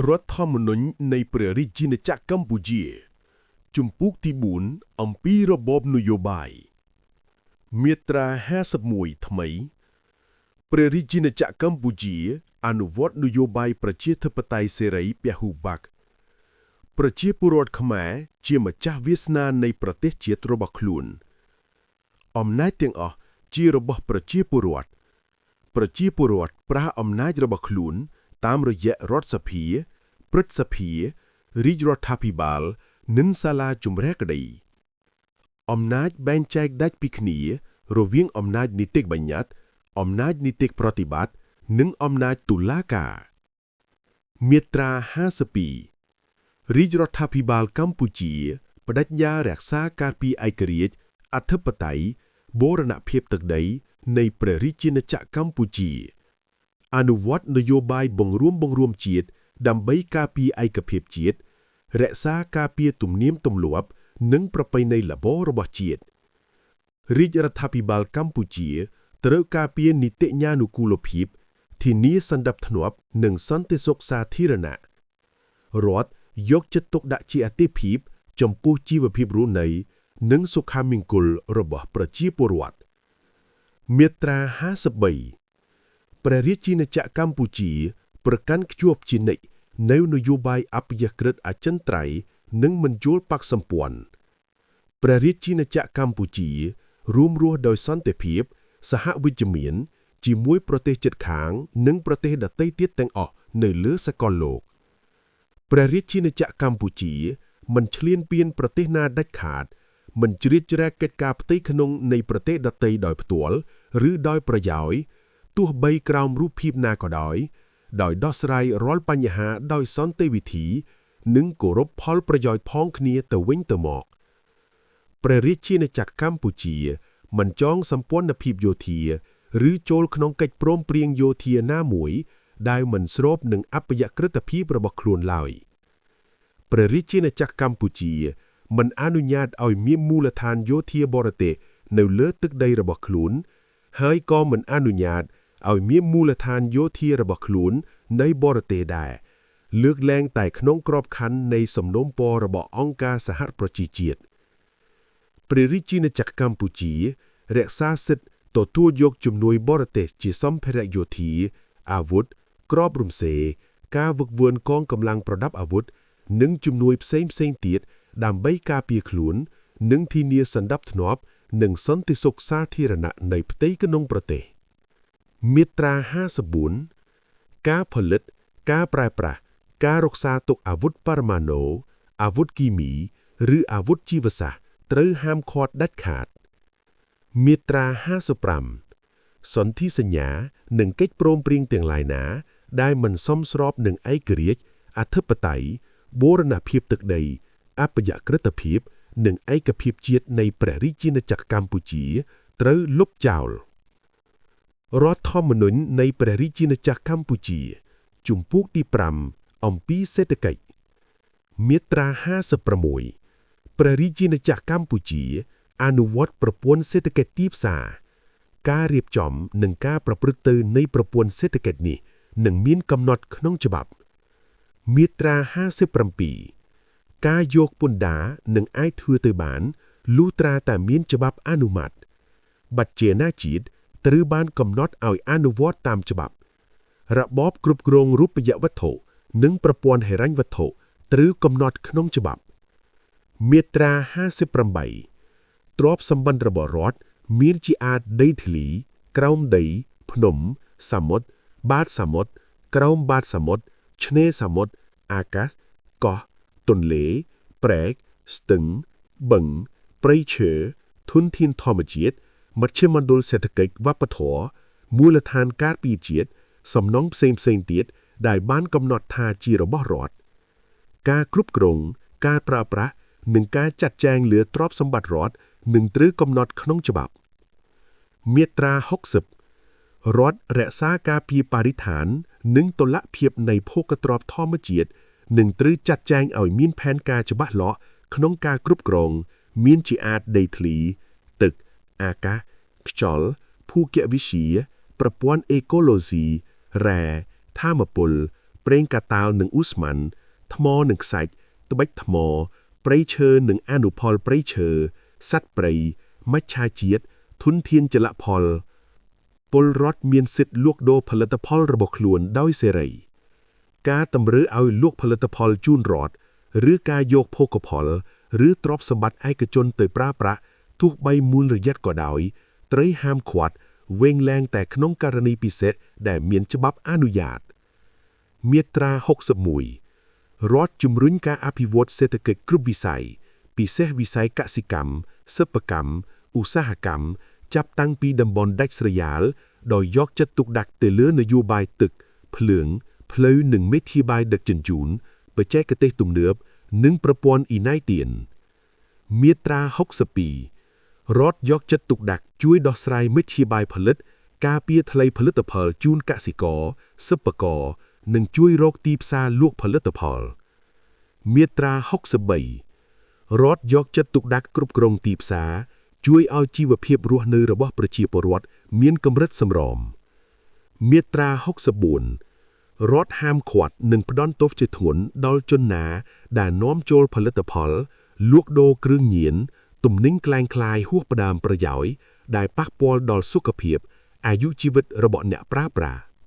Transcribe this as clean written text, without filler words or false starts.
រដ្ឋធម្មនុញ្ញនៃព្រះរាជាណាចក្រកម្ពុជា ជំពូកទី4អំពីរបបនយោបាយមាត្រា51ថ្មីព្រះរាជាណាចក្រកម្ពុជា អនុវត្តនយោបាយប្រជាធិបតេយ្យសេរីពហុបក្សប្រជាពលរដ្ឋខ្មែរជាម្ចាស់វាសនានៃប្រទេសជាតិរបស់ខ្លួន អំណាចទាំងអស់ជារបស់ប្រជាពលរដ្ឋប្រជាពលរដ្ឋប្រើអំណាចរបស់ខ្លួន តាមរយៈរដ្ឋសភាព្រឹទ្ធសភារាជរដ្ឋាភិបាល និងសាលាជម្រះក្តីអំណាចបែងចែកដាច់ពីគ្នា រវាងអំណាចនីតិបញ្ញត្តិអំណាចនីតិប្រតិបត្តិនិងអំណាចតុលាការមាត្រា52រាជរដ្ឋាភិបាលកម្ពុជាបដិញ្ញារក្សាការពារឯករាជ្យអធិបតេយ្យបូរណភាពទឹកដីនៃព្រះរាជាណាចក្រកម្ពុជា អនុវត្តនយោបាយបង្រួមបង្រួមជាតិដើម្បីការពារឯកភាពជាតិរក្សាការពារទំនៀមទម្លាប់និងប្រពៃណីល្អរបស់ជាតិរាជរដ្ឋាភិបាលកម្ពុជាត្រូវការពារនីតិញ្ញានុកូលភាពធានាសន្តិភាពនិងសន្តិសុខសាធារណៈរដ្ឋយកចិត្តទុកដាក់ជាអាទិភាពចំពោះជីវភាពរស់នៅនិងសុខមង្គលរបស់ប្រជាពលរដ្ឋមាត្រា53ព្រះរាជាណាចក្រកម្ពុជា ប្រកាន់ខ្ជាប់ជានិច្ចនៅនយោបាយអព្យាក្រឹតអចិន្ត្រៃយ៍និងមិនយល់បក្សសម្ព័ន្ធព្រះរាជាណាចក្រកម្ពុជា រួមរស់ដោយសន្តិភាព សហវិជ្ជមាន ជាមួយប្រទេសជិតខាង និងប្រទេសដទៃទៀតទាំងអស់នៅលើសកលលោកព្រះរាជាណាចក្រកម្ពុជា មិនឈ្លានពានប្រទេសណាដាច់ខាត មិនជ្រៀតជ្រែកកិច្ចការផ្ទៃក្នុងនៃប្រទេសដទៃដោយផ្ទាល់ឬដោយប្រយោលទោះបីក្រោមរូបភាពណាក៏ដោយ ដោយដោះស្រាយរាល់បញ្ហាដោយសន្តិវិធី និងគោរពផលប្រយោជន៍ផងគ្នាទៅវិញទៅមកព្រះរាជាណាចក្រកម្ពុជា មិនចងសម្ព័ន្ធភាពយោធា ឬចូលក្នុងកិច្ចព្រមព្រៀងយោធាណាមួយ ដែលមិនស្របនឹងអព្យាក្រឹតភាពរបស់ខ្លួនឡើយព្រះរាជាណាចក្រកម្ពុជា មិនអនុញ្ញាតឲ្យមានមូលដ្ឋានយោធាបរទេសនៅលើទឹកដីរបស់ខ្លួន ហើយក៏មិនអនុញ្ញាតឲ្យមានមូលដ្ឋានយោធារបស់ខ្លួននៅបរទេសដែរលើកលែងតែក្នុងក្របខ័ណ្ឌនៃសំណូមពររបស់អង្គការសហប្រជាជាតិព្រះរាជាណាចក្រកម្ពុជា រក្សាសិទ្ធិទទួលយកជំនួយបរទេសជាសម្ភារៈយោធា អាវុធ គ្រាប់រំសេការហ្វឹកហ្វឺនកងកម្លាំងប្រដាប់អាវុធ និងជំនួយផ្សេងផ្សេងទៀតដើម្បីការពារខ្លួន និងធានាសន្តិភាពនិងសន្តិសុខសាធារណៈនៃផ្ទៃក្នុងប្រទេស មាត្រា54ការផលិត ការប្រើប្រាស់ ការរក្សាទុកអាវុធបរមាណូអាវុធគីមី ឬអាវុធជីវសាស្ត្រត្រូវហាមឃាត់ដាច់ខាត មាត្រា55សន្ធិសញ្ញានិងកិច្ចព្រមព្រៀងទាំងឡាយណា ដែលមិនសមស្របនឹងឯករាជ្យអធិបតេយ្យបូរណភាពទឹកដីអព្យាក្រឹតភាព និងឯកភាពជាតិនៃព្រះរាជាណាចក្រកម្ពុជា ត្រូវលុបចោលរដ្ឋធម្មនុញ្ញនៃព្រះរាជាណាចក្រកម្ពុជា ជំពូកទី5អំពីសេដ្ឋកិច្ចមាត្រា56ព្រះរាជាណាចក្រកម្ពុជា អនុវត្តប្រព័ន្ធសេដ្ឋកិច្ចទីផ្សារការរៀបចំនិងការប្រព្រឹត្តទៅនៃប្រព័ន្ធសេដ្ឋកិច្ចនេះនឹងមានកំណត់ក្នុងច្បាប់ មាត្រា57ការយកពន្ធដារនឹងអាចធ្វើទៅបានលុះត្រាតែមានច្បាប់អនុម័តបច្ចេនាជាតិត្រូវបានកំណត់ឲ្យអនុវត្តតាមច្បាប់ របបគ្រប់គ្រងរូបិយវត្ថុនិងប្រព័ន្ធហិរញ្ញវត្ថុត្រូវកំណត់ក្នុងច្បាប់ មាត្រា58ទ្រព្យសម្បត្តិរបស់រដ្ឋមានជាអាចដីធ្លី ក្រោមដី ភ្នំ សមុទ្របាតសមុទ្រក្រោមបាតសមុទ្រឆ្នេរសមុទ្រអាកាសកោះទន្លេព្រែកស្ទឹងបឹងព្រៃឈើធនធានធម្មជាតិមជ្ឈមណ្ឌលសេដ្ឋកិច្ចវប្បធម៌មូលដ្ឋានការពារជាតិសំណង់ផ្សេងផ្សេងទៀតដែលបានកំណត់ថាជារបស់រដ្ឋការគ្រប់គ្រងការប្រើប្រាស់និងការចាត់ចែងលើទ្រព្យសម្បត្តិរដ្ឋនឹងត្រូវកំណត់ក្នុងច្បាប់ មាត្រា60រដ្ឋរក្សាការពារបរិស្ថាន និងតុល្យភាពនៃភោគទ្រព្យធម្មជាតិនឹងត្រូវចាត់ចែងឲ្យមានផែនការច្បាស់លាស់ក្នុងការគ្រប់គ្រង មានជាអាចដីធ្លី ទឹក អាកាសខ្យល់ភូគវិទ្យាប្រព័ន្ធអេកូឡូស៊ីរ៉ែថាមពល ប្រេងកាតាល់និងឧស្ម័នថ្មនិងខ្សាច់ត្បិចថ្ម ព្រៃឈើនិងអនុផលព្រៃឈើសត្វព្រៃមច្ឆាជាតិធនធានជលផលពលរដ្ឋមានសិទ្ធិលក់ដូរផលិតផលរបស់ខ្លួនដោយសេរី ការតម្រូវឲ្យលក់ផលិតផលជូនរដ្ឋឬការយកភោគផល ឬទ្រព្យសម្បត្តិឯកជនទៅប្រើប្រាស់ទោះបីមូលរយៈក៏ដោយត្រូវហាមឃាត់វែងលែងតែក្នុងករណីពិសេសដែលមានច្បាប់អនុញ្ញាតមាត្រា61រដ្ឋជំរុញការអភិវឌ្ឍសេដ្ឋកិច្ចគ្រប់វិស័យពិសេសវិស័យកសិកម្មសិប្បកម្មឧស្សាហកម្មចាប់តាំងពីតំបន់ដាច់ស្រយាលដោយយកចិត្តទុកដាក់ទៅលើនយោបាយទឹកភ្លើងផ្លូវនិងមធ្យោបាយដឹកជញ្ជូនបច្ចេកទេសទំនើបនិងប្រព័ន្ធអ៊ីណៃទៀនមាត្រា62រដ្ឋយកចិត្តទុកដាក់ជួយដោះស្រាយមធ្យោបាយផលិត ការពារថ្លៃផលិតផលជូនកសិករសិប្បករនិងជួយរកទីផ្សារលក់ផលិតផលមាត្រា63រដ្ឋយកចិត្តទុកដាក់គ្រប់គ្រងទីផ្សារជួយឲ្យជីវភាពរស់នៅរបស់ប្រជាពលរដ្ឋមានកម្រិតសមរម្យមាត្រា64រដ្ឋហាមឃាត់និងផ្ដន្ទាទោសជាធ្ងន់ដល់ជនណាដែលនាំចូលផលិតផលលក់ដូរគ្រឿងញៀនទំនិញក្លែងក្លាយហួសផ្ដើមប្រយោជន៍ដែលប៉ះពាល់ដល់សុខភាពអាយុជីវិតរបស់អ្នកប្រើប្រាស់។